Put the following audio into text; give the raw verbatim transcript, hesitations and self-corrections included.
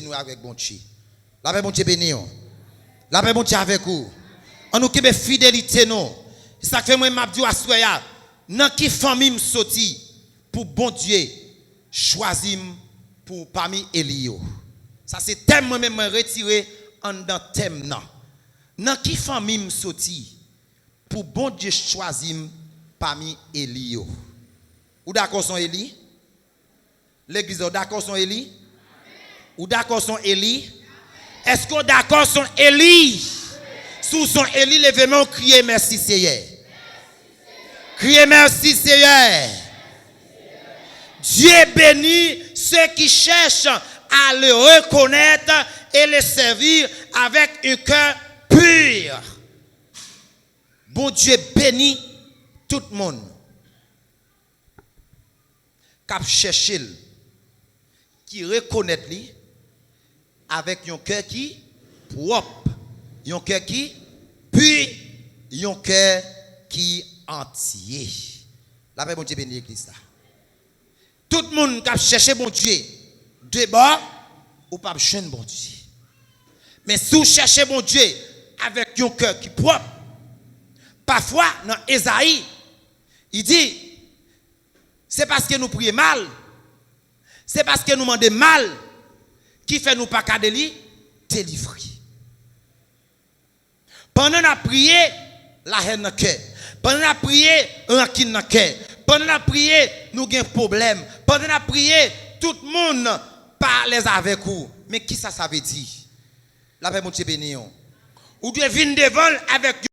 nou avèk Bondye. Lapè Bondye beni w. Lapè Bondye avèk ou. Ann nou kenbe fidelite nou. Se sa k fè mwen m ap di w aswè a, nan ki fanmi m soti pou Bondye chwazi m pou pami eli yo? Sa se tèm mwen menm mwen retire anndan tèm nan. Nan ki fanmi m soti pou Bondye chwazi m pami eli yo? Ou dakò s on eli? Legliz la, ou dakò s on eli? Ou dakò s on eli? Èske w dakò s on eli? Si w s on eli, leve men w, kriye: Mèsi, Seyè. Kriye: Mèsi, Seyè. Dieu bénit ceux qui cherchent à le reconnaître et le servir avec un cœur pur. Bondye beni tout moun k ap chèche l, ki rekonèt li avèk yon kè ki pwòp, yon kè ki pi, yon kè ki antye. Lapè Bondye beni legliz la. Tout moun k ap chèche Bondye de bò, ou p ap jwenn Bondye. Men si w chèche Bondye avèk yon kè ki pwòp, pafwa nan Ezayi, li di, se paske nou priye mal, se paske nou mande mal, ki fè nou pa ka deli-, delivre. Pandan n ap priye, lahèn nan kè. Pandan n ap priye, rankin nan kè. Pandan n ap priye, nou gen pwoblèm. Pandan n ap priye, tout moun pa alèz avèk ou. Men kisa sa vle di? Lapè Bondye beni w. Ou dwe vin devan l avèk